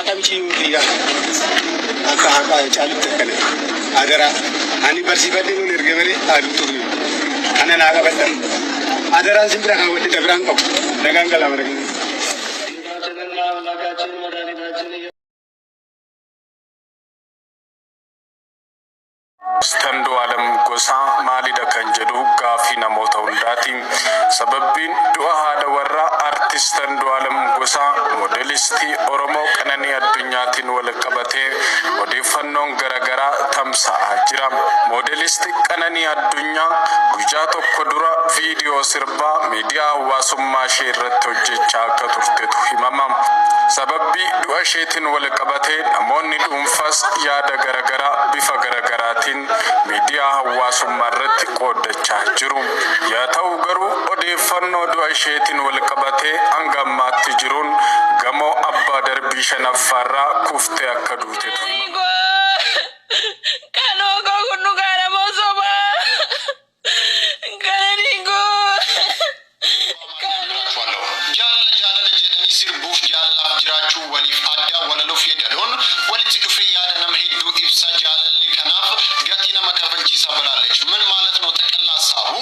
Haqa micii akka haqa caalutti akkana. Adaraa ani barsiifadhee nun erga malee haaduu kana naa qabadha. Adaraan sin bira kaawwadhe dabiraan qabu. Nagaan galaa mana keessa. አምላካችን መድኃኒታችን Andu'aalam Gosaa maalidha kan jedhu gaaffii namoota hundaati. Sababbiin du'a haadha warraa artist Andu'aalam Gosaa moodelistii Oromoo Qananii Addunyaatiin wal qabatee odeeffannoon garaagaraa tamsa'aa jira. Moodelisti Qananii Addunyaa guyyaa tokko dura viidiyoo sirbaa miidiyaa hawaasummaa ishee irratti hojjechaa akka turtetu himama. Sababbii du'a isheetiin wal qabatee namoonni dhuunfaas yaada garaagaraa bifa garaagaraatiin miidiyaa hawaasummaa irratti qooddachaa jiru. Yaa ta'u garuu, odeeffannoo du'a isheetiin wal qabatee hanga ammaatti jiruun gamoo abbaa darbii shanaffaarraa kuftee akka duutetu himama. Kanoo koo kun dhugaadha moo sobaa? Qananii koo. Jaalala jaalala jedhanii sirbuuf, jaalalaaf jiraachuu, waliif addaa walaloof yeedaloon walitti dhufee yaada nama hedduu ibsa. Jaalalli kanaaf gatii nama kafalchiisa ብላለች። ምን ማለት ነው? ጠቅላላ ሀሳቡ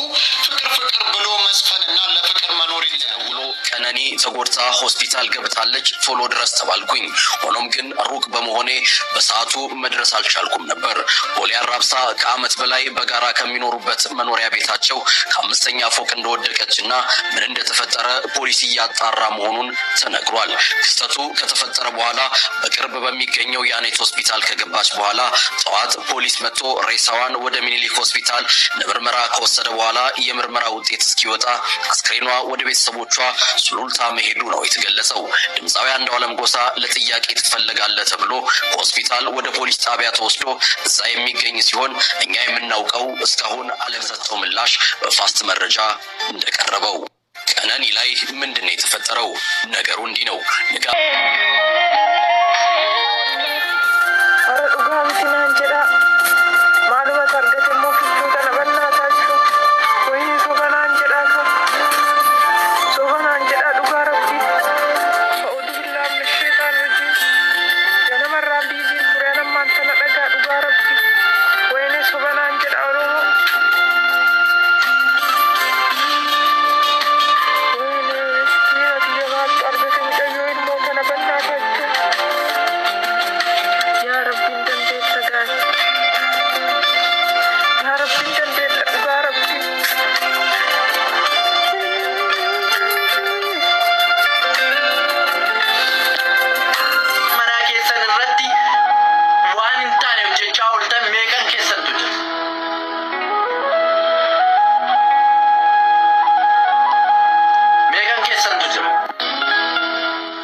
ፍቅር ፍቅር ብሎ መዝፈንና ለፍቅር መኖር ይለያል። ደውሎ ቀነኒ ተጎድታ ሆስፒታል ገብታለች፣ ቶሎ ድረስ ተባልኩኝ። ሆኖም ግን ሩቅ በመሆኔ በሰዓቱ መድረስ አልቻልኩም ነበር። ቦሌ አራብሳ ከዓመት በላይ በጋራ ከሚኖሩበት መኖሪያ ቤታቸው ከአምስተኛ ፎቅ እንደወደቀች እና ምን እንደተፈጠረ ፖሊስ እያጣራ መሆኑን ተነግሯል። ክስተቱ ከተፈጠረ በኋላ በቅርብ በሚገኘው የአኔት ሆስፒታል ከገባች በኋላ ጠዋት ፖሊስ መጥቶ ሬሳዋን ወደ ሚኒሊክ ሆስፒታል ለምርመራ ከወሰደ በኋላ የምርመራ ውጤት እስኪወጣ አስክሬኗ ወደ ቤተሰቦቿ ሱሉልታ መሄዱ ነው የተገለጸው። ድምፃዊ አንዱዓለም ጎሳ ለጥያቄ ትፈለጋለህ ተብሎ ከሆስፒታል ወደ ፖሊስ ጣቢያ ተወስዶ እዛ የሚገኝ ሲሆን እኛ የምናውቀው እስካሁን አለመሰጠው ምላሽ በፋስት መረጃ እንደቀረበው ቀነኒ ላይ ምንድን ነው የተፈጠረው? ነገሩ እንዲህ ነው። ንጋ Hara dhugaa miti naan jedhaa. Maalumatu argate immoo kichuu tana bannaataachuu. Wayii, soba naan jedhaa ka. Soba naan jedhaa, dhugaa rabbii. أعوذ بالله من الشيطان الرجيم. Ganamarraan biiziin ture, anammaan tana dhagaa, dhugaa rabbii. Wayinee, soba naan jedhaa Oromoo. Wayinee, miskiina tiyya, maaltu argate mucayyoo ilmoo tana bannaataachuu. Yaa Rabbiin dandeessa gaarii. Yaa Rabbiin dandeessa, dhugaa rabbii. Manaa keessan irratti waan hin taane hojjechaa ooltan meeqan keessantu jira? Meeqan keessantu jira?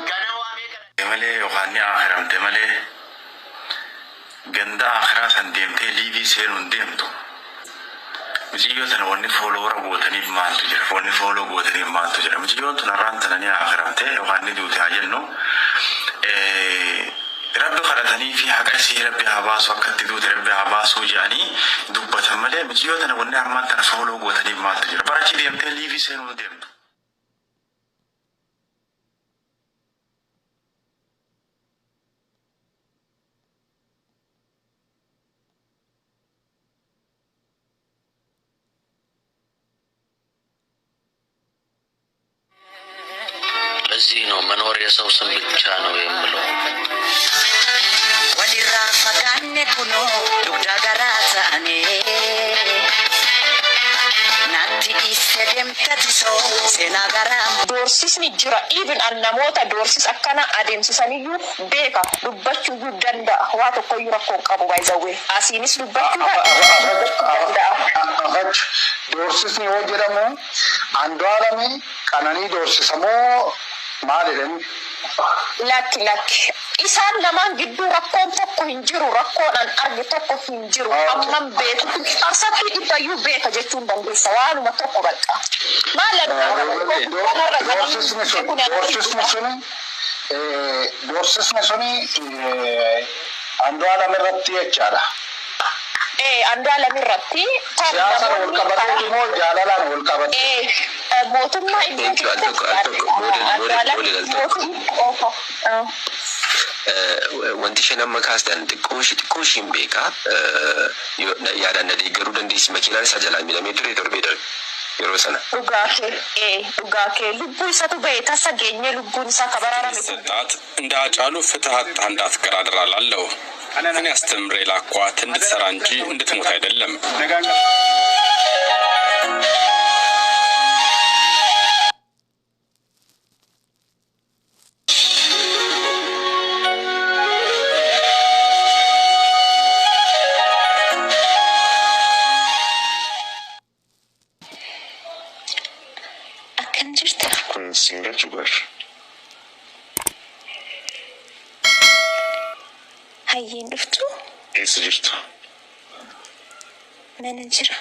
Gana waa meeqa malee yookaan ni akhiramte malee ganda akhiraa san deemtee liivii seenuu hin deemtu. Mucayyoo tana wanni follower gootaniif maaltu jira? Wanni follow gootaniif maaltu jira? Mucayyoon tun har'aan tana ni akhiramte yookaan ni duute haa jennu. Rabbi kadhatanii fi haqa isii rabbi haa baasu, akka itti duute rabbi haa baasuu jedhanii dubbatan malee mucayyoo tana wanni ammaan tana follow gootaniif maaltu jira? Barachi deemtee liivii seenuu hin deemtu. ለዚህ ነው መኖር የሰው ስም ብቻ ነው የምለው። Walirraa fagaanne kunoo dugda garaa ta'anii natti dhiiste deemta tisoo seenaa garaa. Doorsisni jira. Even an namoota doorsis akkana adeemsisaniyyuu beeka, dubbachuuyyuu danda'a. Waa tokkoyyuu rakkoo hin qabu, baay'izawwee asiinis dubbachuu danda'a. Afach, doorsisni yoo jedhamu Andu'aalami Qananii doorsisamoo maal jedhani? Lakki, lakki, isaan lamaan gidduu rakkoon tokko hin jiru. Rakkoon an arge tokko hin jiru. Amman beeku arsatti dhibbayyuu beeka jechuun dandeessa. Waanuma tokko bakka maal. Doorsisni suni Andu'aalam irratti jechaadha. Ee, Andu'aalam irratti. Siyaasaan wal qabateeti moo jaalalaan wal qabate? Mootummaa iddoo Thank you. Al tokko, al tokko. Model, model, model, al tokko. Tokko. Wanti isheen amma kaastan xiqqoo ishee xiqqoo ishiin beekaa, yaadaan na deeggaruu dandeessi. Makiinaan isaa jalaa miidhamee ture torbee darbe yeroo sana. Dhugaa kee, ee, dhugaa kee, lubbuu isatu ba'e, tasa geenyee lubbuun isaa kabaraarame. ሰጣት እንደ አጫሉ ፍትህ አጥታ እንዳትቀር አደራ እላለሁ። እኔ አስተምሬ ላኳት እንድትሰራ እንጂ እንድትሞት አይደለም። Akkam jirta? Kun siin galchu gar. Hayyeen dhuftu? Eessa jirtu? Mana jira.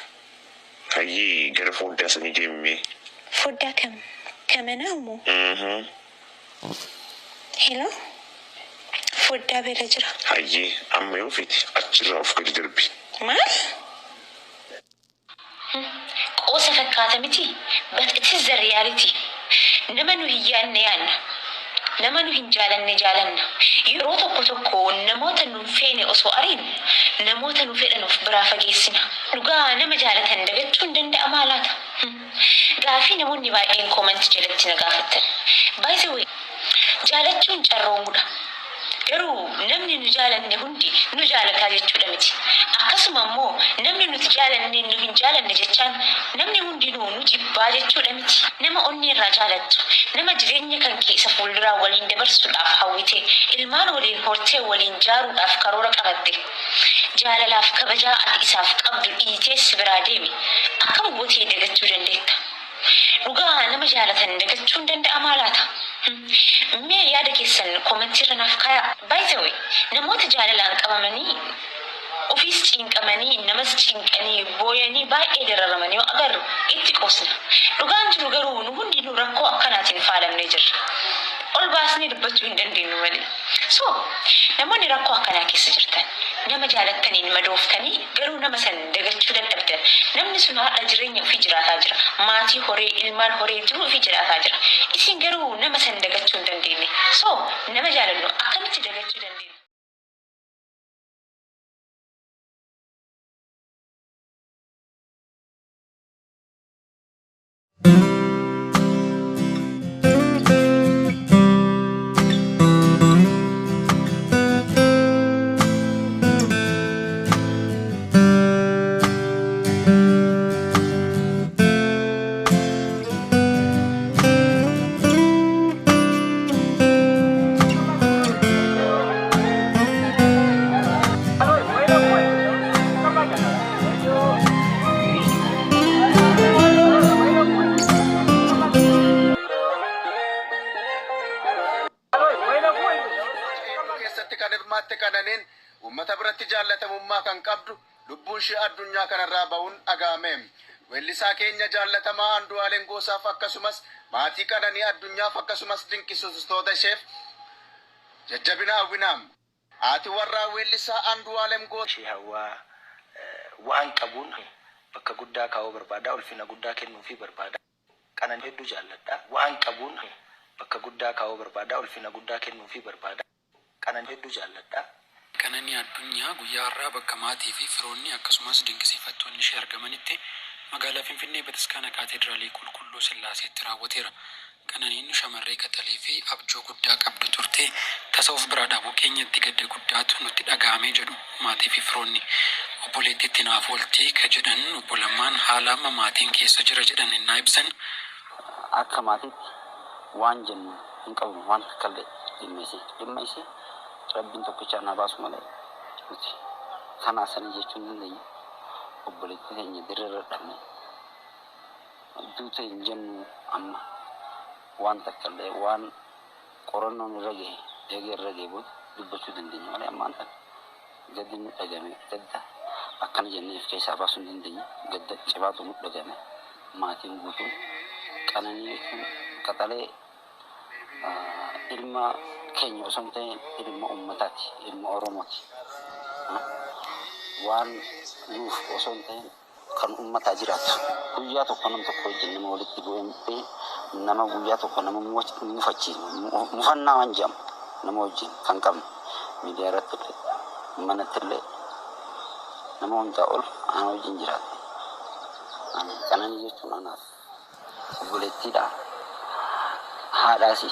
Hayyee, gara foddaa sanii deemee. Foddaa kam? Kamanaa moo? Hello? Foddaa bira jira. Hayyee, amma yoo feete achirraa of gadi darbi. Maal? Qoosa fakkaata miti, but it is the reality. Nama nu hin yaadne yaadna, nama nu hin jaalanne jaalanna. Yeroo tokko tokko namoota nu hin feene osoo ariinu namoota nu fedhan of biraa fageessina. Dhugaa nama jaalatan dagachuun danda'amaa laata? Gaafii namoonni baay'een comment jalatti na gaafattan. By the way, jaalachuun carroomuudha. Garuu namni nu jaalanne hundi nu jaalataa jechuudha miti. Akkasuma immoo namni nuti jaalanne nu hin jaalanne jechaan namni hundinuu nu jibbaa jechuudha miti. Nama onnee irraa jaalattu, nama jireenya kan kee isa fuulduraa waliin dabarsuudhaaf hawwite, ilmaan waliin hortee waliin jaaruudhaaf karoora qabatte, jaalalaaf kabajaa ati isaaf qabdu dhiitee si biraa deeme akkam gootee dagachuu dandeetta? Dhugaa nama jaalatan dagachuun danda'amaa laata? Mee yaada keessan comment irra naaf kaayaa. By the way, namoota jaalalaan qabamanii ofiis cinqamanii namas cinqanii booyanii baay'ee dararaman yoo agarru itti qoosna. Dhugaan jiru garuu nu hundinuu rakkoo akkanaatiin faalamnee jirra. Ol baasnee dubbachuu hin dandeenyu malee. So, namoonni rakkoo akkanaa keessa jirtan, nama jaalattaniin madooftanii garuu nama san dagachuu dadhabdan, namni sun har'a jireenya ofii jiraataa jira. Maatii horee, ilmaan horee, jiruu ofii jiraataa jira. Isin garuu nama san dagachuu hin dandeenye. So, nama jaalannu akkamitti dagachuu dandeenya? Keessatti kan hirmaatte Qananiin uummata biratti jaallatamummaa kan qabdu lubbuun ishee addunyaa kanarraa bahuun dhaga'ame. Weellisaa keenya jaallatamaa Andu'aalem Goosaaf, akkasumas maatii Qananii Addunyaaf, akkasumas dinqisiistoota isheef jajjabina hawwinaa. Haati warraa weellisaa Andu'aalem Goosaa. Ishee hawwaa waan qabuun bakka guddaa kaa'uu barbaada, ulfina guddaa kennuufii barbaada. Qananii hedduu jaalladha. Waan qabuun bakka guddaa kaa'uu barbaada, ulfina guddaa kennuufii barbaada. Qananii hedduu jaalladha. Qananii Addunyaa guyyaa har'aa bakka maatii fi firoonni akkasumas dinqisiifattoonni ishee argamanitti magaalaa Finfinnee Bataskaana Kaatedraalii Qulqulluu Sillaaseetti raawwateera. Qananiin shamarree qaxalee fi abjuu guddaa qabdu turte. Tasa of biraa dhabuu keenyatti gadda guddaatu nutti dhaga'amee jedhu maatii fi firoonni. Obboleettiitti naaf ooltii ka jedhan obbo Lammaan haala amma maatiin keessa jira jedhan innaa ibsan. Akka maatiitti waan jennu hin qabnu, waan takka illee. Dhimma isii rabbiin tokkicha naa baasu malee nuti kanaa sanii jechuu hin dandeenyu. Obboleettii teenya dirreerra dhabne, duuta hin jennu. Amma waan takka illee waan qorannoon irra gahe, eega irra gahe booda dubbachuu dandeenya malee, ammaan tana gaddi nu dhagame gadda akkana jennee of keessaa baasuu hin dandeenyu. Gadda cibaatu nu dhagame maatiin guutuun. Qananii jechuun qaxalee ilma keenya osoo hin ta'in ilma ummataati, ilma Oromooti. Waan nuuf osoo hin ta'in kan ummataa jiraatu, guyyaa tokko nam tokko wajjin nama walitti bu'ee, nama guyyaa tokko nama mufachiisnu, mufannaa waan jedhamu nama wajjin kan qabnu. Miidiyaa irratti illee manatti illee nama hundaa ol ana wajjin jiraatti. Ani Qananii jechuun anaaf obboleettiidha. Haadhaasi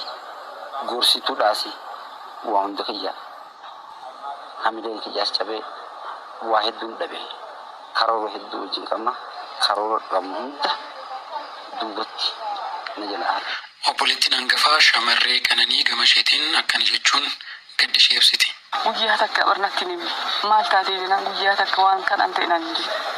gorsituudhaasi waa hunda kiyya. Hamileen kiyyaas cabee waa hedduun dhabe. Karoora hedduu wajjin qabna. Karoora qabnu hunda duubatti na jala hafe. Obboleettiin hangafaa shamarree Qananii gama isheetiin akkana jechuun gadda ishee ibsiti. Guyyaa takka barnatti hin himne. Maal taatee jennaan guyyaa takka waan kanaan ta'e naan hin jedhe.